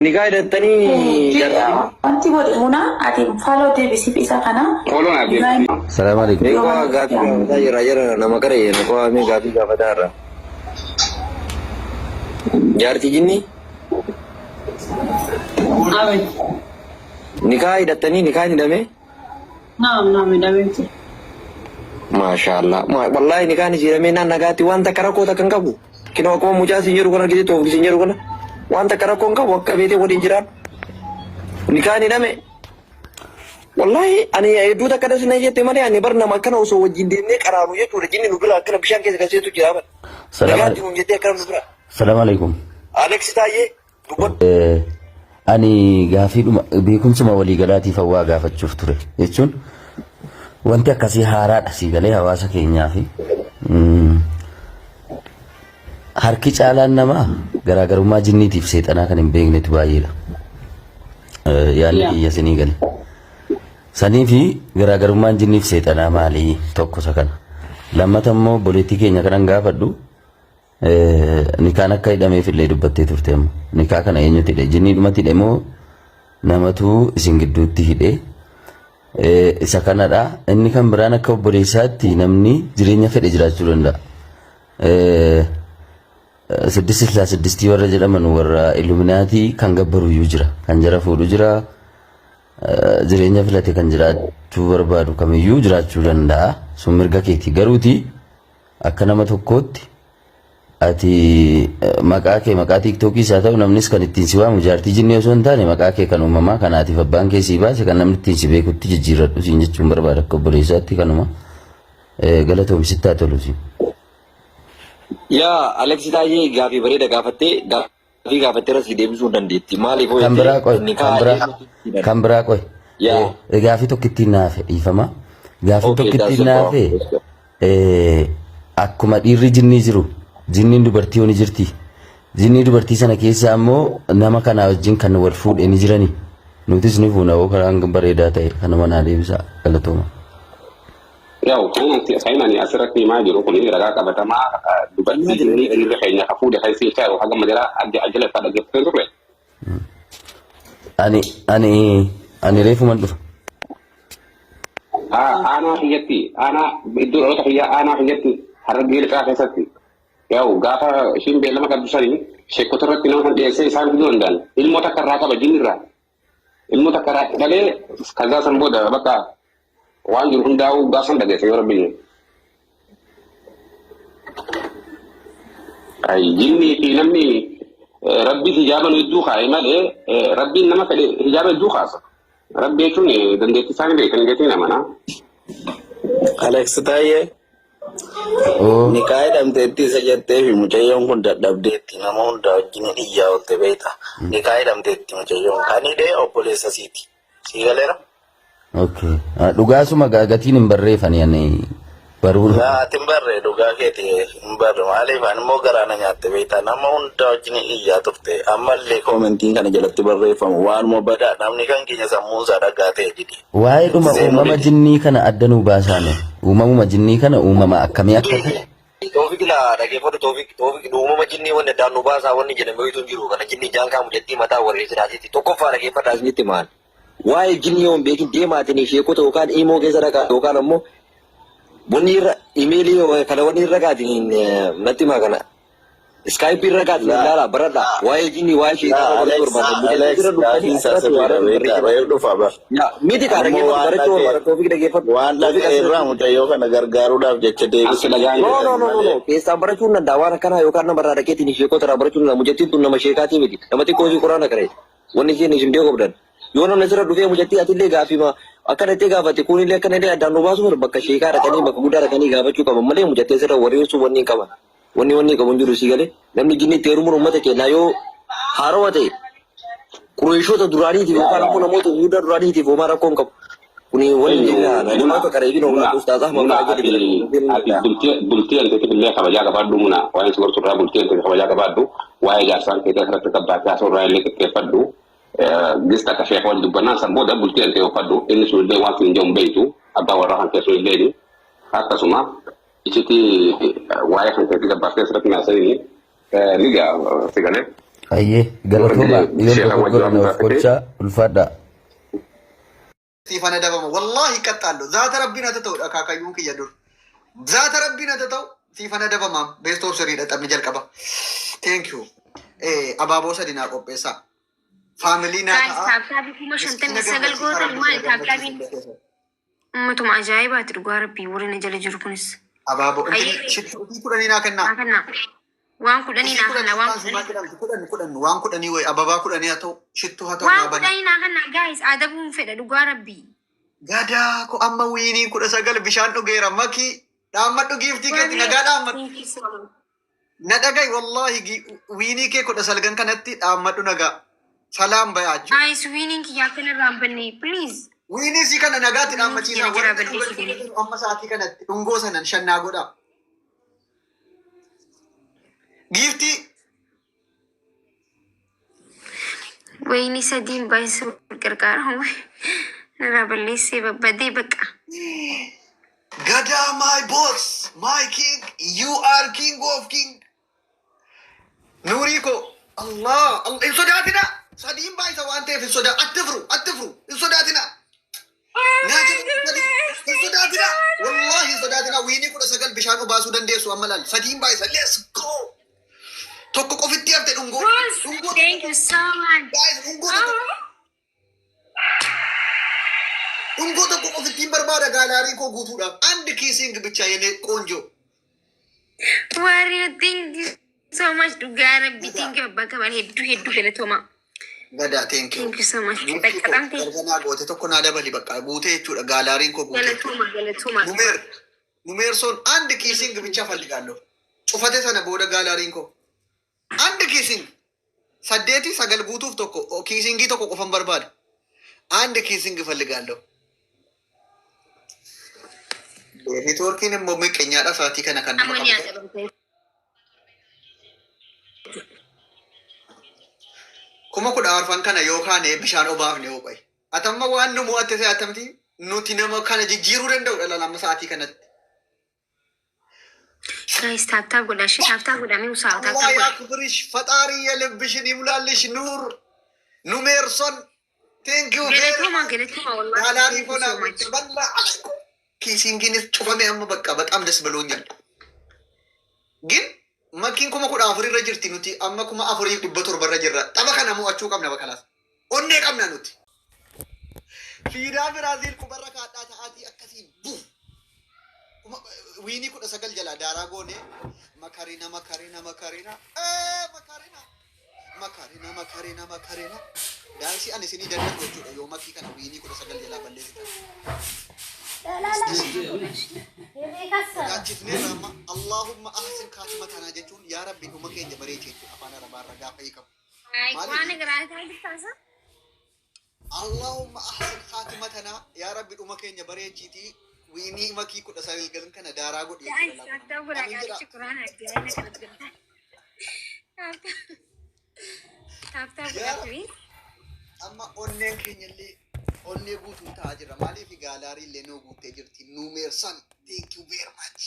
Nikaa hidhattanii jaartii. Wanti godhe muna ati follow deebisiif isa kana. Follow naaf deebisi. Salaam alaikum. Mee qofa gaafii gaafataa jira jira nama kare na qofa mee gaafii gaafataa irra. Jaartii jinni Amen. nikaa hidhattanii nikaan hidhamee. Naam naam hidhamee jira. Maashaallah. Wallaahi nikaan isii hidhamee naan nagaatti waan takka rakkoo takka hin qabu. Kinoo akkuma mucaa siin jedhu kana argite toofki siin jedhu kana waan takka rakkoo hin qabu akka beetee waliin jiraan. Nikaan hidhame. Wallaahi ani hedduu takka das na jette malee ani bar nama akkana osoo wajjin deemnee qaraanu jechuudha. Jinni nu bira akkana bishaan keessa kan seetu jira bar. Salaam Nagaatti nuun jettee akkana nu bira. Salaam alaikum. Alex Taayyee dubbadhu. Ani gaafiidhuma beekumsuma waliigalaatiif hawwaa gaafachuuf ture jechuun wanti akkasii haaraadha sii galee hawaasa keenyaa fi harki caalaan namaa garaagarummaa jinniitiif seexanaa kan hin beeknetu baay'eedha. Yaadni kiyya sinii gale. Sanii fi garaagarummaan jinniif seexanaa maalii tokko isa kana. Lammata immoo obboleettii keenya kanan gaafadhu Nikaan akka hidhameef illee dubbattee turte amma. Nikaa kana eenyutu hidhe? Jinniidhumatti hidhe moo namatu isin gidduutti hidhe? Isa kanadha. Inni kan biraan akka obboleessaatti namni jireenya fedhe jiraachuu danda'a. Siddist silsaa siddistii warra jedhaman warra illuminaatii kan gabbaru iyyuu jira. Kan jara fuudhu jira. Jireenya filate kan jiraachuu barbaadu kamiyyuu jiraachuu danda'a. Sun mirga keeti. Garuuti Akka nama tokkootti ati maqaa kee maqaa tiiktookii isaa ta'u namnis kan ittiin si waamu jaartii jinnii osoo hin taane maqaa kee kan uumamaa kan haatiif abbaan kee sii baase kan namni ittiin si beekutti jijjiirradhu siin jechuun barbaada akka obboleessaatti kanuma galatoomi sitti haa tolu siin. Yaa Alex Taayyee gaafii bareeda gaafattee Gaafii gaafatteera sii deebisuu hin dandeetti. Maaliif hoo Kan jettee biraa qoy, kan nikaa biraa, eenyutu hidhate? kan biraa qoy. Yaa. Gaafii tokkittiin naafe dhiifama. Gaafii Okay, that's tokkittiin the naafe problem. akkuma dhiirri jinnii jiru jinniin dubartii hoo ni jirti. Jinnii dubartii sana keessa ammoo nama kanaa wajjin kan wal fuudhe ni jirani. Nutis ni fuuna hoo karaan bareedaa ta'e kanuma naa deebisaa galatooma. Yaw kan ani kan ani asirratti himaa jiru kun ragaa qabatamaa dubartii jinnii dhiirri keenya ka fuudhe kan isii kaayu haga majalaa ajjala isaa dhaggeeffatee turre. Ani ani ani reefuman dhufa. Aanaa kiyyatti aanaa iddoo dhaloota kiyyaa aanaa kiyyatti harargee lixaa keessatti yaw gaafa ishiin beellama qabdu sanii sheekota irratti nama kan dhiyeessee isaan fiduu danda'an ilmoo takka irraa qaba jinni irraa. Ilmoo takka irraa dhalee kazaa san booda bakka waan jiru hundaa'uu gaafa san dhageessa yoo rabbiin. Ay jinnii fi namni rabbi hijaaba nu hedduu kaa'e malee rabbiin nama fedhe hijaaba hedduu kaasa. Rabbi jechuun dandeettii isaa ni beeka dandeettii nama na. Alex Taayyee Oo. nikaa hidhamteetti isa jettee fi mucayyoon kun dadhabdeetti nama hundaa wajjin iyyaa oolte beekta. Nikaa hidhamteetti mucayyoon kan hidhe obboleessa siiti. Sii galeera? Okay. Ah, Dhugaasuma gatiin hin barreeffani ani baruu. Laa ati hin barre dhugaa keeti hin barre maaliif ani immoo garaa na nyaatte beektaa nama hundaa wajjin iyyaa turte ammallee koomentiin kana jalatti barreeffamu waanuma badaa namni kan keenya sammuun isaa dhagaa ta'e dide. Waa'ee dhuma Itti seenuu uumama dide. jinnii kana adda nuu baasaame. Uumamuma jinnii kana uumama akkamii akka ta'e. Toofiq laa dhageeffadhu Toofiq Toofiq uumama jinnii wanni addaan nu baasaa wanni jedhame wayitu hin jiru kana jinnii jaankaa mucattii mataa warri sidaasitti tokkoffaa dhageeffadhaa isinitti maal waa'ee jinnii yoo hin beekin deemaatiin sheekota yookaan imoo keessa dhaqaa yookaan ammoo wanni irra imeelii kana wanni irra kaatiin natti himaa kana Iskaayipii irra kaati Laa ilaalaa baradhaa waa'ee jinnii waa'ee laa sheexanaa barachuu Alex barbaaddan mucattii Alex bira dhuftanii gaafiin isaa asirratti sirriidha waan beektaa barreessan. reef dhufa bar. Yaa miti kaa Ammoo dhaggeeffadhu waan barachuu dhaga'e barbaadda toofik dhaggeeffadhu waan toofik dhaga'e irraa asirratti. mucayyoo kana gargaaruudhaaf jecha Ansi deebisuuf dhagaan No jedhan no no no no malee. keessaan barachuu hin danda'a waan akkanaa yookaan nama irraa dhaqeetiin sheekota irraa barachuu hin danda'a mucattiin tun nama sheekaatii miti nama xiqqoo ishii quraana qaree wanni isheen isin beekuu qabdan yoo namni asirra dhufee mucattii atillee gaafima akkana itti gaafate kunillee akkana illee addaan nu baasuu bakka sheekaa dhaqanii bakka guddaa dhaqanii gaafachuu qaban malee mucattii asirra wareessuu wanni hin qaban. Wanni wanni qabu hin jiru sii galee. Namni jinni itti heerumuun uummata keenyaa yoo haarawa ta'e Qureeshota duraaniitiif yookaan ammoo namoota gurguddaa duraaniitiif homaa rakkoo hin qabu. Kuni wanni Muna namoota qareebiin muna hoogaa ustaaz Ahmad muna fa'aa jedhe ati jira. ati bultii bultii anteetiif illee kabajaa qabaadhu muna waa'ee si gorsu irraa bultii anteetiif kabajaa qabaadhu waa'ee jaarsaan keetii asirratti gabbaatee haasa'u irraa illee xiqqeeffadhu gista akka sheekha wal dubbannaan san booda bultii antee uffadhu inni sun illee waan siin jedhu hin beektu abbaa warraa kan keessu illee akkasuma Iccitii waa'ee kan keetii gabbaastee asirratti hin haasa'ini ni ga'a si galee. Ayyee galatooma yoon Sheekha wajji dogoggore waan na of gaafate. kolchaa ulfaadhaa. Siifana dabama wallahi qaxxaallo zaata rabbiin haa ta'u akaakayyuun kiyya dur zaata rabbiin haa ta'u siifana dabamaam best of three dha taphni jalqaba. Thank you. Abaaboo sadi naa qopheessaa. Family naa Guys, ta'a. Tap tapii 59,000 gootan maali tap tapiin? Uummatuma ajaa'ibaati dhugaa rabbii warri na jala jiru kunis. Abaaboo Ayyee. shittuu 10 naa kennaa. Naa kennaa. Waan 10 naa kenna waan 10. 10 10 waan 10 wayi ababaa 10 haa ta'u shittuu haa ta'u Waan naa bana. 10 naa kenna guys adabuun fedha dhugaa rabbii. Gadaa ko amma wiinii 19 bishaan dhugeera makii dhaammadhu giiftii keetti nagaa dhaammadhu. Thank you so much. Na dhagayi wallahi wiinii kee 19 kanatti dhaammadhu nagaa. Salaam bayaachuu. Guys, wiiniin kiyya akka narraa hin banne please. Wiinii sii kana nagaatti dhaammachiisaa. Kiyya na Warra jalaa balleessite. amma sa'aatii kanatti dhungoo sanan shannaa godhaa. Giiftii. Wayinii sadiin baay'isuu gargaara. Narraa balleessee babbadee baqa. Gadaa my boss, my king, you are king of king. Nuurii ko Allah, Allah hin sodaatina. Sadiin baay'isa waan ta'eef hin sodaa. Attifru, attifru, hin sodaatina. Nyaata hin sodaatina. Wallahi hin sodaatina. Wiinii 19 bishaan obaasuu dandeessu amma laal. Sadiin baay'isa. Let's go. Tokko qofitti hafte dhungoo. Dhungoo Thank you so much. Guys, dhungoo tokko. Dhungoo tokko qofittiin barbaada gallery koo guutuudhaaf. አንድ kissing ብቻ የኔ ቆንጆ. Warri thank you so much dhugaa rabbi thank you abbaa kamal hedduu hedduu galatooma. Gadaa thank you. Thank you so much. Dhaqqabamte. Garganaa goote tokko naa dabali bakka guutee jechuudha galleriin koo guutee. Galatooma galatooma. Numeer numeersoon አንድ kissing ብቻ ፈልጋለሁ. Cufate sana booda galleriin koo. አንድ kissing saddeeti sagal guutuuf tokko kissingii tokko qofan barbaada. አንድ kissing እፈልጋለሁ. Networkiin immoo miqeenyaadha sa'aatii kana kan nama Amma ni qabatu. adabamte. 14,000 kana yookaan bishaan obaafne yoo qayi. Atamma waan nu mo'atte se'atamti nuti nama kana jijjiiruu danda'udha lama sa'aatii kanatti. Guys, tap tap godhaa ishee tap tap godhaa mee usaa tap አላህ tap godhaa. ያክብርሽ፣ ፈጣሪ የልብሽን ይሙላልሽ። ኑር ኑሜርሶን thank you. Galatooma galatooma wallahi. Gallery Thank you ሆና so much. በላ አለይኩም kissingiinis cufame amma bakka በጣም ደስ ብሎኛል። ግን makiin 14,000 irra jirti nuti amma 4,700 irra jirra. Tapha kana mo'achuu qabna bakalaas. Onnee qabna nuti. Siidaa Biraaziil qubarra kaadhaa ta'aatii akkasiin buuf. Wiinii 19 jalaa daaraa goone makarina makarina makarina makarina makarina makarina makarina daansii ani isinii danda'u jechuudha yoo makii kana wiinii 19 jalaa balleessitan. Sodaachifneerra amma اللهم أحسن خاتمتنا jechuun yaa rabbi dhuma keenya bareeche jechuudha afaan arabaarra gaafa hiikamu. Waan garaa taasisaa. اللهم أحسن خاتمتنا yaa rabbi dhuma keenya bareechiitii wiinii makii 19 kana daaraa godhi Guys, jechuudha. tap tap godhaa Amiin jedha. gaarichi quraana adda kana godhaa. Tap tap godhaa please. Amma onneen keenya illee onnee guutuun ta'aa jira. Maaliif gallery illee nuu guuttee jirti. Nuumeersan thank you very much.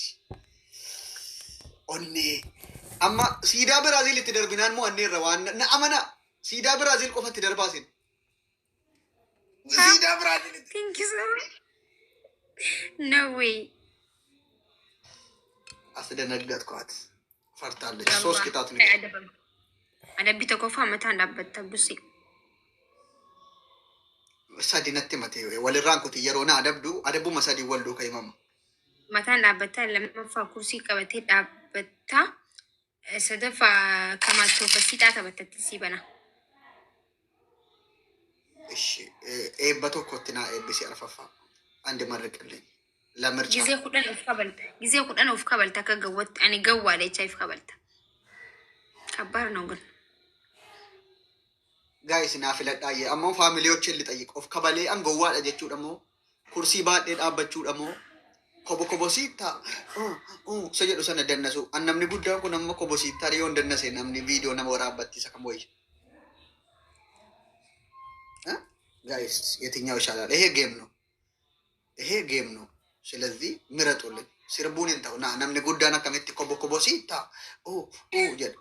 Onnee. Amma siidaa Biraaziil itti darbinaan mo'anneerra waan na amana. Siidaa Biraaziil qofa itti darbaasin. Siidaa Biraaziil itti. Thank you so much. No way. አስደነገጥኳት። ፈርታለች። ሶስት ቅጣት ነው። Adabbii tokkoffaa mataan dhaabbatta busee. Sadi natti mate walirraan kuti yeroo na adabdu adabbuma sadii wal duuka himama. Mataan dhaabbatta lammaffaa kursii qabatee dhaabbatta sadaffaa kamaatoo basiixaa taphattatti sii bana. Ishi eebba tokkotti naa eebbisi arfaffaa. አንድ መርቅልኝ ለምርጫ Gizee 10 of kabalta. Gizee 10 of kabalta akka gawwatti ani gawwaadha jecha if kabalta. ከባድ ነው ግን Guys naa filadhaayye ammoo familyዎችን ልጠይቅ of kabalee an gowwaadha jechuudha moo kursii baadhee dhaabbachuudha moo kobo kobosiittaa isa jedhu sana dannasu an namni guddaan kun amma kobosiittaa yoo hin dannase namni viidiyoo nama waraabbattiisa kam wayya guys የትኛው ይሻላል? ይሄ game ነው። ይሄ game ነው። ስለዚህ ምረጡልኝ። Sirbuun hin ta'u. Namni guddaan akkamitti kobo kobosiittaa jedhu.